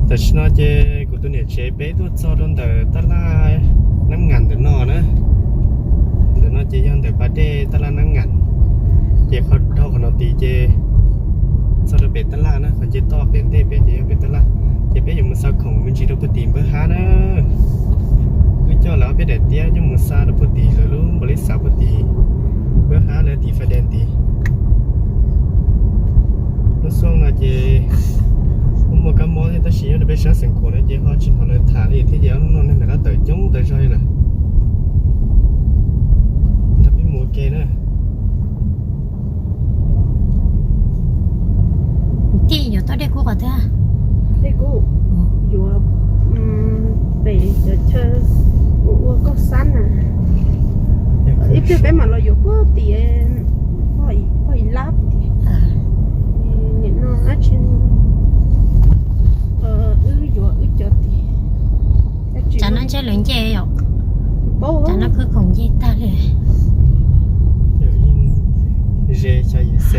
Tam sim no ces kuv tus niam tsev peb tuaj txog rau ntawm tab laj Nab Ngam ntawm no na. Ntawm no ces yog ntawm pas dej tab laj Nab Ngam. Ces qhov dhau qhov no tid ces txog rau pem tab laj na, qhov nce toj pem ntej peb ces yog pem tab laj. Ces peb yuav mus xa khoom me ntsis rau puag tim Npawg Hab na. Wb coj lawv ob peb daim tiab coj mus xa rau puag tim lawv lub npaum li xav puag tim Npawg Hab lawv tim Fais Dees tid. Lub xyoo no ces kuj muaj kab mob thiab tab sis nyob rau peb sab xeev Khuam no ces ho tsis hnov lawv tham li thiab ces ob hnub no neeg rov qab tawm coob tas zog li lawm. Nrog peb mus ua ke na. Tij yuav tau dej kub qhov twg? Dej kub yuav pem cov chaw ua ua koj xab na. Ib pliag peb mam los yuav puag tim pog Ib Lab tim. Nim no dab tsi, wb yuav wb cov tim. Tsam no ntshe lawv nce yom. Tsam no khwv khoom nce tag li.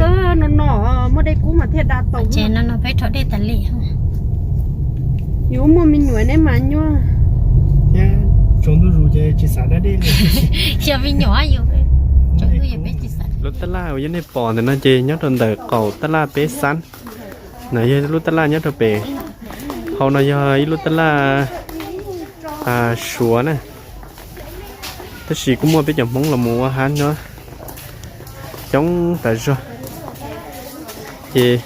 No no muaj dej kub mas thiaj da tau. Ces no no peb rho dej tas li. Yus muaj me nyuam neb mas nyuaj. Thiab tsaus ntuj zus ces tsis xav da dej li. Yog me nyuam yus, tsaus ntuj yus peb tsis xav. Lub tab laj uas yog nej pom ntawm no ces nyob rau ntawm qaum tab laj peb xab. No yog lub tab laj nyob rau pem. Hauv no yog ib lub tab laj Suav na. Tab sis kuj muaj peb cov Hmoob los mus ua hab nyob coob tas zog. Ces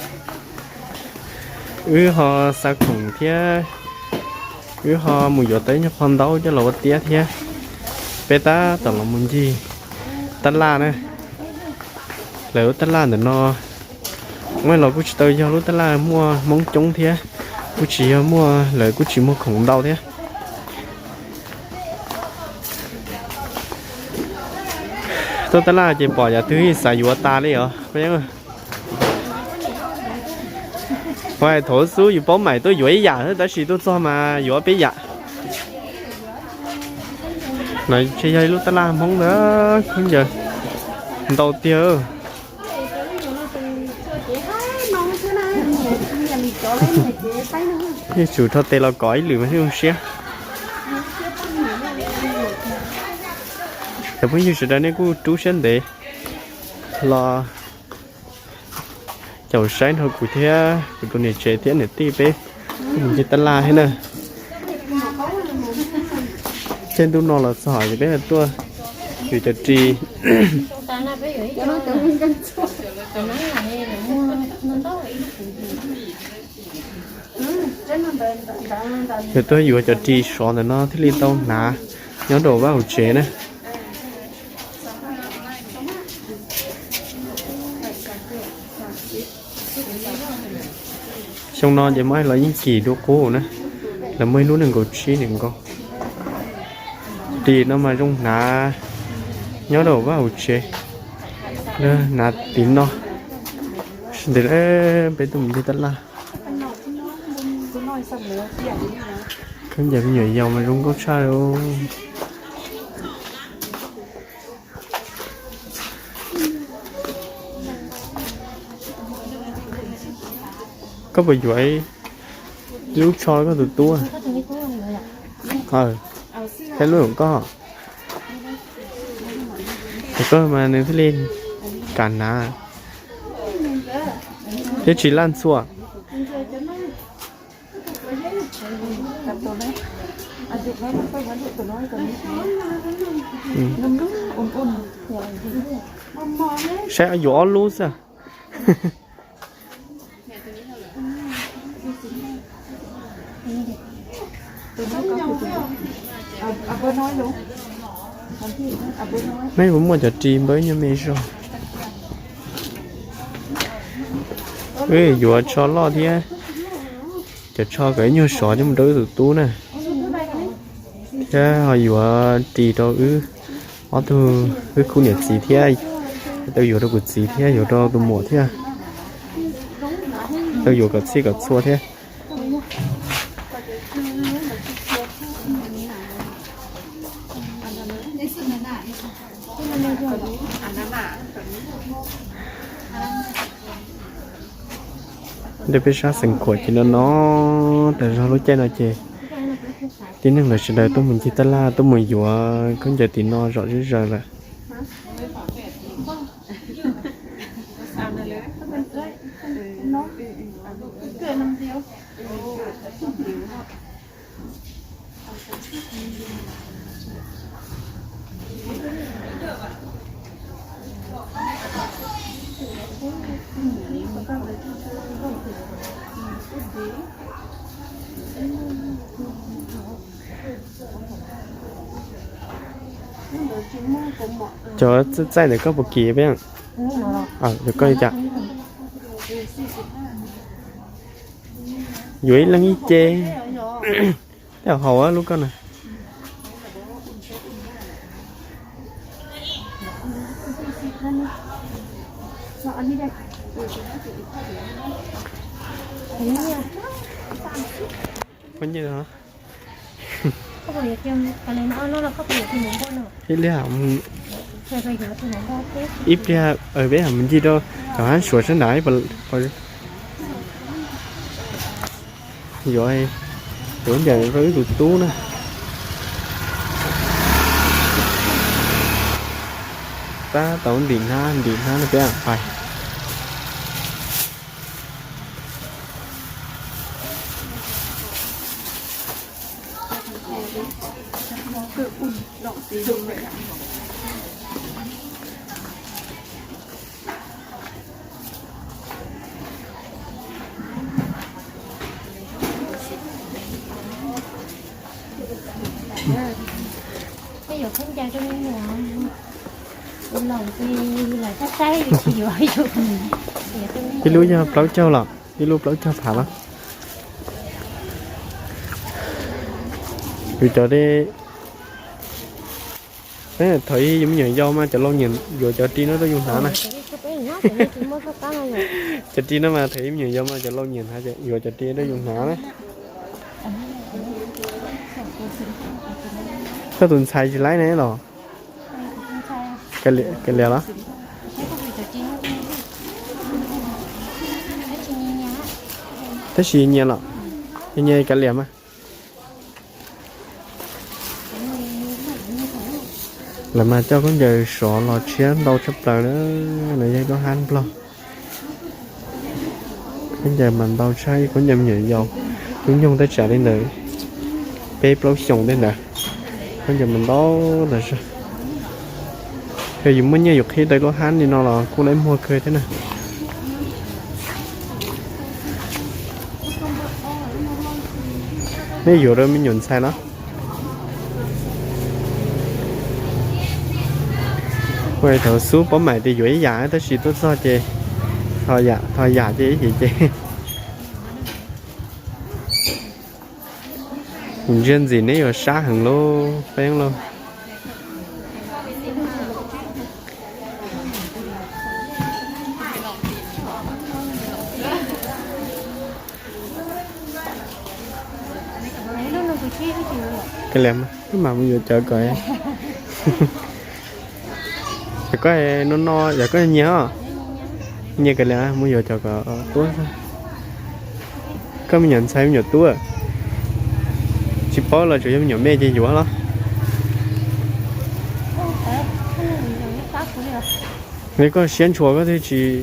wb ho xa khoom thiab wb ho mus yuav tau ib nyuag qho ntaub coj los ua tiab thiab. Peb tab tom los mus ncig tab laj na. Lawv lub tab laj ntawm no muaj los kuj tsis tau yog lub tab laj muaj Hmoob coob thiab, kuj tsis yog muaj, lawv kuj tsis muag khoom ntau thiab. Tuaj tab laj ces pom yam twg xav yuav tas li os. Hais thaum xub yus paub maim tuaj yuav ib yam xwb tab sis tuaj txog mas yuav peb yam. No ntshe yog ib lub tab laj Hmoob ntag, khaub ncaws ntau tiag. Yeej tsum rho tes los kov ib lwm mas thiaj zoo siab. Cov phooj ywg sawv daws nej kuj rub siab ntev los caum saib nrog kuv thiab kuv tus niam tsev thiab niam tij peb mus ncig tab laj thiab na. Tej ntuj no los txog ces peb tuaj yuav cov ris. Yuav tuaj yuav cov ris sov ntawm no thiaj li tau hnav nyob rau vaj hauv tsev na. Xyoo no ces muab los yeej kim dua qub na, lawv muaj ib lub nees nkaum tsib nees nkaum. Ris no mas zoo hnav nyob rau vaj hauv tsev, hnav tiv no. Sawv daws peb tuaj mus ncig tab laj. Khaub ncaws me nyuam yaus mas zoo nkauj tshaj li. Koj puas yuav ib lub tsho koj tus tub? Saib lub hauv koj. Hauv koj mas nws thiaj li kam hnav thiab tsis laj ntxhua. Saib yuav ob lub xwb. Mej puas muaj cov ris npawb nyuag me zog? Wb yuav tsho loj thiab cov tsho kom ib nyuag sov coj mus rau wb tus tub na. Thiab ho yuav ris rau wb ob tug, wb khub niam txiv thiab, tau yuav rau kuv txiv thiab yuav rau tus muam thiab, tau yuav kom txhij kom txhua thiab. Nrog peb sab xeev Khuam ces no no, tas zog lub caij no ces tib neeg lawv sawv daws tuaj mus ncig tab laj, tuaj mus yuav khaub ncaws tim no zom zeb zaws lawm. Cov txaij ntawm koj puas kim peb? Cov koj li cas? Yuav ib leeg ib ce. Tej haum lub koj na. Ib pliag, ib pliag peb mus ncig rau cov hab Suav sab nrad. Yuav, yuav ncaim rau ib tug tub na. Tab tom ntim hnab ntim hnab no peb pais. Ib lub yog plaub caug los? Ib lub plaub caug phav los? Yus cov, thaum ub yus me nyuam yaus mas cov laus nyiam yuav cov ris no rau yus hnav na. Cov ris no mas thaum ub me nyuam yaus mas cov laus nyiam hnav, yuav cov ris rau yus hnav na. Koj tus ntxhais tsis laib ne los? Kav liam los? Tab sis nyias los, nyias kav liam mas. Lawv mas coj khaub ncaws sov los tshiab ntau tshaj plaws na. No yog lub hab Nplog. Khaub ncaws mas ntau tshaj, khaub ncaws me nyuam yaus, hnub nyoog tej tsam li ntawd peb plaub xyoos tej ntawd. Khaub ncaws mas ntau ntawd. Yog yus muaj nyiaj yus qhib tau lub hab li no los kuj laib muag kawg thiab na. Nej yuav rau me nyuam ntxhais los? Ua thaum xub paub mam tias yuav ib yam tab sis tuaj txog ces thov yam ces ib yam ces. Ntsia ntxim neb yuav sab heev lauj, peeb lauj. Kav liam, wb mam mus yuav cov kom. Yog koj no no, yog koj nyias os, nyias kav liam mus yuav cov kom tuab. Koj me nyuam ntxhais me nyuam tub, tsis paub los tsuas yog me nyuam me ces yuav los. Neb koj siab ntshua koj thiaj tsis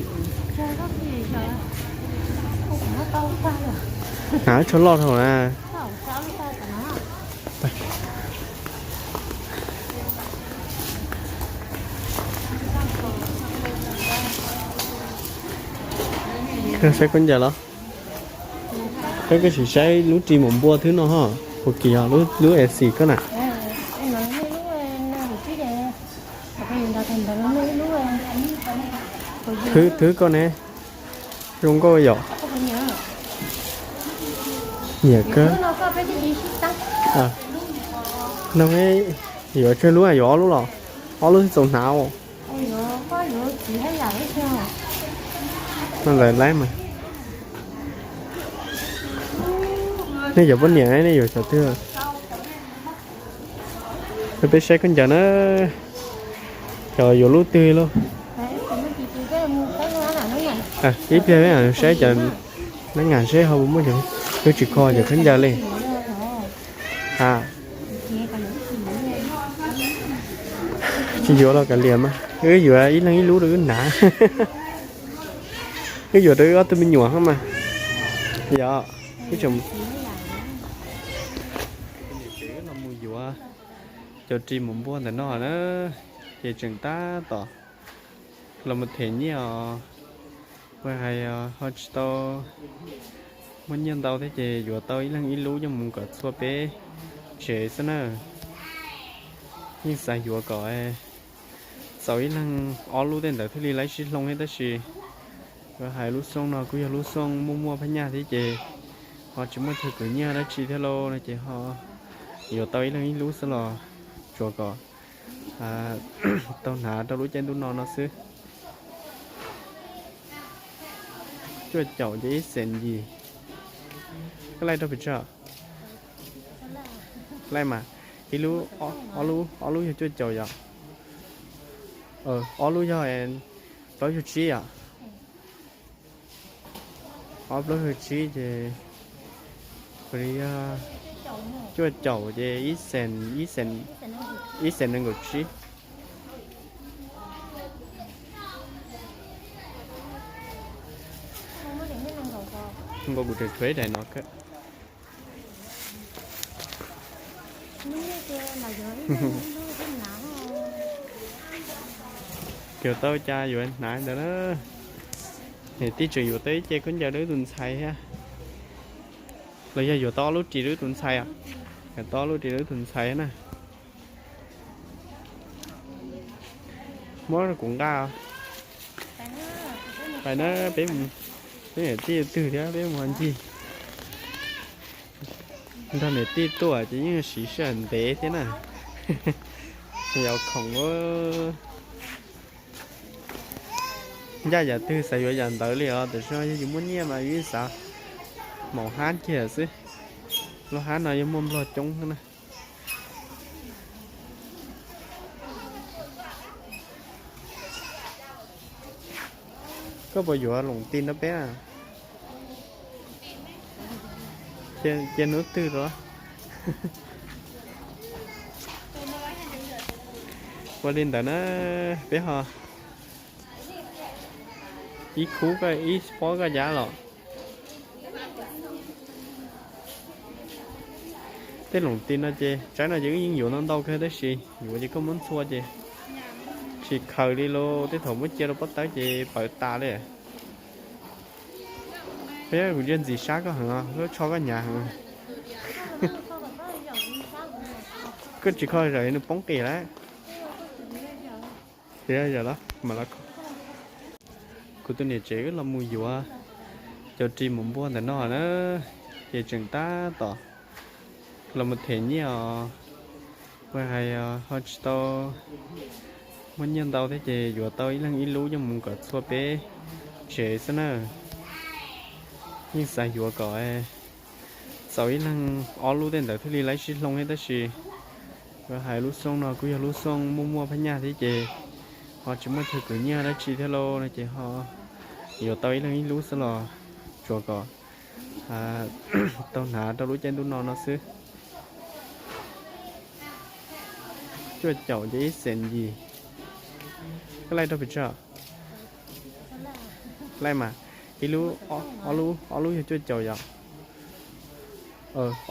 hnav tsho loj dhau na. Koj saib khaub ncaws los? Koj, koj sim saib lub ris maum npua thwb no ho, puas kim yog lub Exit koj na? Thwb, thwb koj ne, zoo nkauj yom. Nyiam kawg. No yuav tsawg lub, yuav ob lub los? Ob lub thiaj txaus hnav. No lawv laib mas. Nej yuav poj niam, nej yuav cov twg? Peb saib khaub ncaws na. Cov yuav lub twg lauj? Ib pliag peb saib cov Nab ngas seb ho puas muaj cov, wb tsis kho cov khaub ncaws li. Ha, tsis yuav los kav liam mas, wb yuav ib leeg ib lub rau wb hnav. Wb yuav rau wb ob tug me nyuam mas. Yog, wb tseem los mus yuav cov ris mus npuaj ntawm no na, ces tseem tab tom los mus them nyiaj os. Ua hais ho tsis tau muaj nyiaj ntau thiab ces yuav tau ib leeg ib lub coj mus kom txhua peb tsev xwb na. Yeej xav yuav kom txaus ib leeg ob lub tej ntawd thiaj li laib sib hloov thiab tab sis ua hais lub xyoo no kuj yog lub xyoo muaj muaj phab nyaj thiab ces ho tsis muaj chaw kwv nyiaj dab tsi thiab lauj no ces ho yuav tau ib leeg ib lub xwb los tsuas kom tau hnav rau lub caij ntuj no no xwb. Cuaj caum ces ib xees yim. Koj laij rau pes tsawg? Laij mas, ib lub, ob lub, ob lub yog cuaj caum yom? Ob lub yog plaub caug tsib yom? Ob plaub caug tsib ces, ua li yog cuaj caum ces ib xees, ib xees nees nkaum tsib. Nkaus kuv tseem tshuav ib daim no. Yuav tau cas yuav hnav ntawd na. Niam tij tseem yuav tau ib ce khaub ncaws rau wb tus ntxhais thiab. Los yog yuav tau ob lub ris rau wb tus ntxhais os. Yuav tau ob lub ris rau wb tus ntxhais na. Muab kuv nqa. Pais na, peb, peb niam tij twg thiab peb mus ncig. Nrog niam tij tuaj ces yeej siv sij hawm ntev thiab na. Yog khoom ncaj yam twg xav yuav yam ntawd li os, tiam sis yog yus muaj nyiaj mas yus xav maum hab kiag xwb. Lub hab no yog muaj nplog coob na. Koj puas yuav loos ti nrog peb? Cia hnub twg los. Ua li ntawd na, peb ho ib khub ib pob koj cav los. Tej loos ti no ces tsaib no ces wb yeej yuav ntau ntau kawg tab sis yuav ces koj muab ntxhua ces tsis khaws li los tej thaum muab cia rau pob tawb ces pawv tas li. Peb kuv ntsia ntxim sab koj heev, lub tsho koj hnyav heev. Koj tsis kho zawm nws poob qis lawm. Kuv tus niam tsev wb los mus yuav cov ris mus npuaj ntawm no na, ces tseem tab tom los mus them nyiaj os. Ua hais ho tsis tau muaj nyiaj ntau thiab ces yuav tau ib leeg ib lub coj mus kom txhua peb tsev xwb na. Yeej xav yuav kom txaus ib leeg ob lub tej ntawd thiaj li laib sib hloov thiab tab sis ua hais lub xyoo no kuj yog lub xyoo muaj muaj phab nyaj thiab ces ho tsis muaj chaw kwv nyiaj dab tsi thiab lauj no ces ho yuav tau ib leeg ib lub xwb los tsuas kom tau hnav rau lub caij ntuj no no xwb. Cuaj caum ces ib xees yim. Koj laij rau pes tsawg? Laij mas, ib lub, ob lub, ob lub yog cuaj caum yom?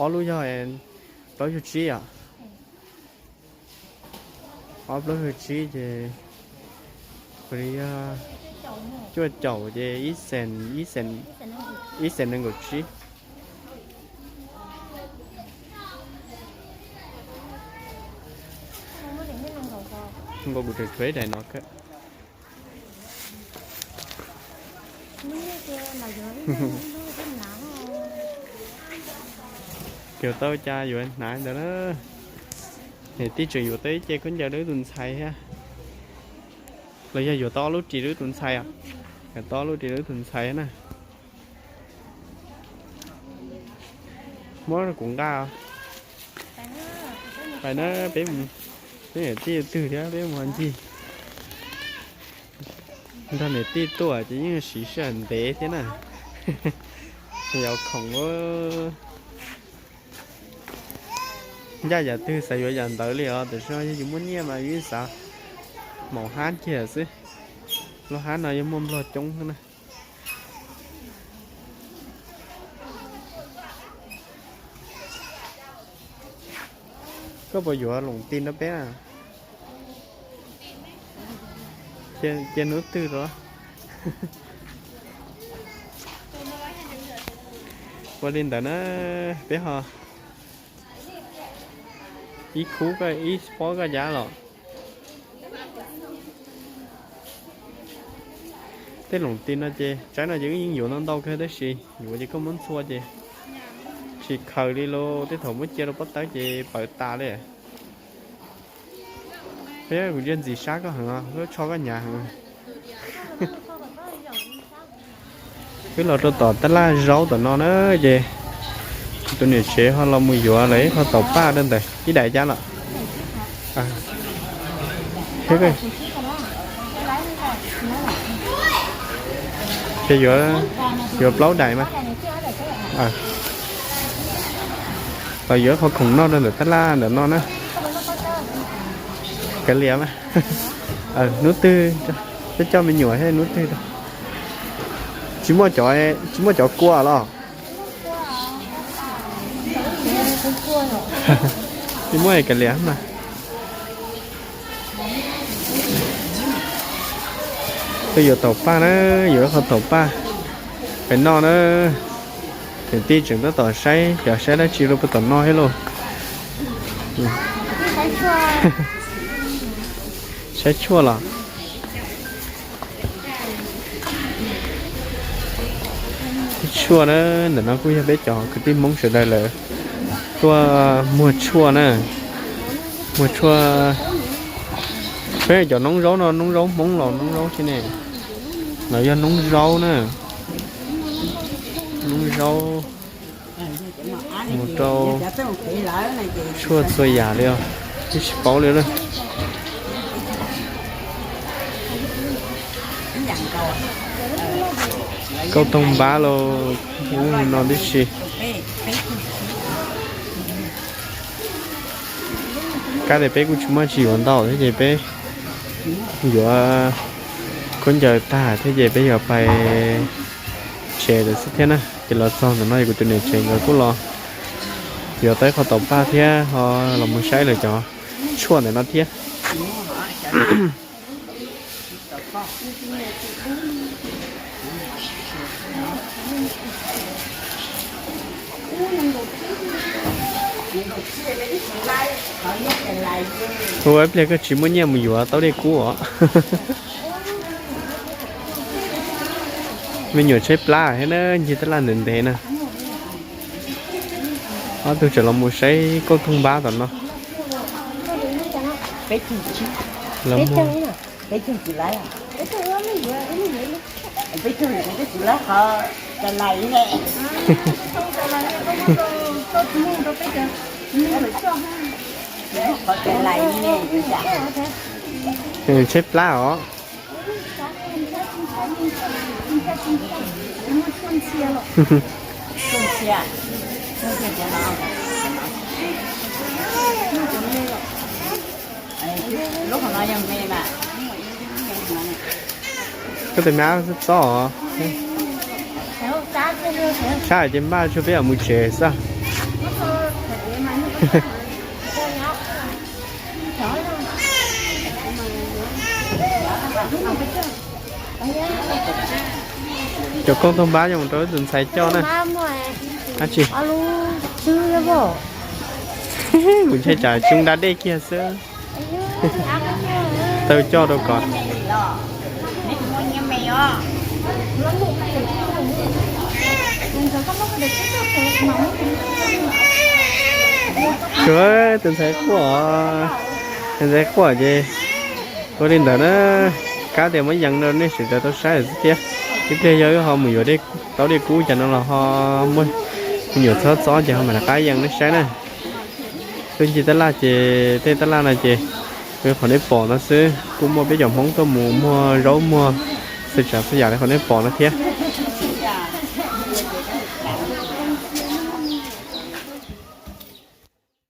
Ob lub yog plaub caug tsib yom? Ob plaub caug tsib ces ua li yog cuaj caum ces ib xees, ib xees nees nkaum tsib. Nkaus kuv tseem tshuav ib daim no. Yuav tau cas yuav hnav ntawd na. Niam tij tseem yuav tau ib ce khaub ncaws rau wb tus ntxhais thiab. Los yog yuav tau ob lub ris rau wb tus ntxhais os. Yuav tau ob lub ris rau wb tus ntxhais na. Muab kuv nqa. Pais na, peb, peb niam tij twg thiab peb mus ncig. Nrog niam tij tuaj ces yeej siv sij hawm ntev thiab na. Yog khoom, ncaj yam twg xav yuav yam ntawd li os. Tam sim no yog yus muaj nyiaj mas yus xav maum hab kiag xwb. Lub hab no yog muaj nplog coob na. Koj puas yuav loos ti rau peb na? Cia hnub twg rau. Ua li ntawd na, peb ho ib khub ib pob koj cab los. Tej loos ti no ces tsaib no ces wb yeej yuav ntau ntau kawg tab sis yuav ces koj muab ntxhua ces tsis khaws li lauj, tej thaum muab cia rau pob tawb ces pawv tas li. Peb kuv ntsia ntxim sab koj heev, wb tsho koj hnyav heev. Wb los rau tom tab laj zaub tom no na, ces tus niam tsev ho los mus yuav lawm ib qho taum paj rau ntawm ib daim cab los. Ces yuav plaub daim mas. Los yuav qhov khoom noj rau ntawm tab laj ntawm no na. Kav liam mas. Hnub twg peb coj me nyuam thiab hnub twg. Tsis muaj cov, tsis muaj cov kua los? Tsis muaj kav liam mas. Twb yuav taum paj na, yuav qhov taum paj pem no na. Niam tij tseem tab tom saib xyov saib dab tsi rau puag tom no thiab lauj. Saib tshuaj los? Tshuaj na, ntawm no kuj yog peb cov kwv tij Hmoob sawv daws lawv tuaj muag tshuaj na. Muag tshuaj, peb cov noob zaub no, noob zaub Hmoob los noob zaub tsis ne, los yog noob zaub na. Noob zaub mus rau tshuaj txhua yam li os, twb tsis paub li lawm. Kauj toog npab los no tib si. Kab tias peb kuj tsis muaj tsis yuav ntau thiab ces peb yuav khaub ncaws tag thiab ces peb yuav pais tsev lawm xwb thiab na. Ces los txog ntawm no es kuv tus niam tsev nkawd kuj los yuav tau ib qho taum paj thiab ho los mus saib lawv cov tshuaj ntawm no thiab. Ua ib pliag koj tsis muaj nyiaj mus yuav taub dej kub os. Me nyuam tshaib plab thiab na, ncig tab laj ntev ntev na. Ob tug tseem los mus saib kauj toog npab tom no. Tshaib plab os. Koj tus me ab txob os. Tshaj ces npaj tsuag peb mam mus tsev xwb. Cov kauj toog npab yog mus rau ib tus ntxhais coj na. Ab tsi, kuv ntshai tsam tseem da dej kiag xwb. Tau coj rau kom. Sua tus ntxhais quaj, tus ntxhais quaj ces ua li ntawd na. Kab tias muab yees rau nej sawv daws tau saib lawm xwb thiab. Ib pliag yog wb ho mus yuav taub dej kub cas no los ho muaj me nyuam txhob txob ces ho mam rov qab yees nej saib na. Tuaj ncig tab laj ces tej tab laj no ces li qhov nej pom no xwb, kuj muaj peb cov Hmoob tuaj mus muag zaub muag txhua tsav txhua yam li qhov nej pom no thiab.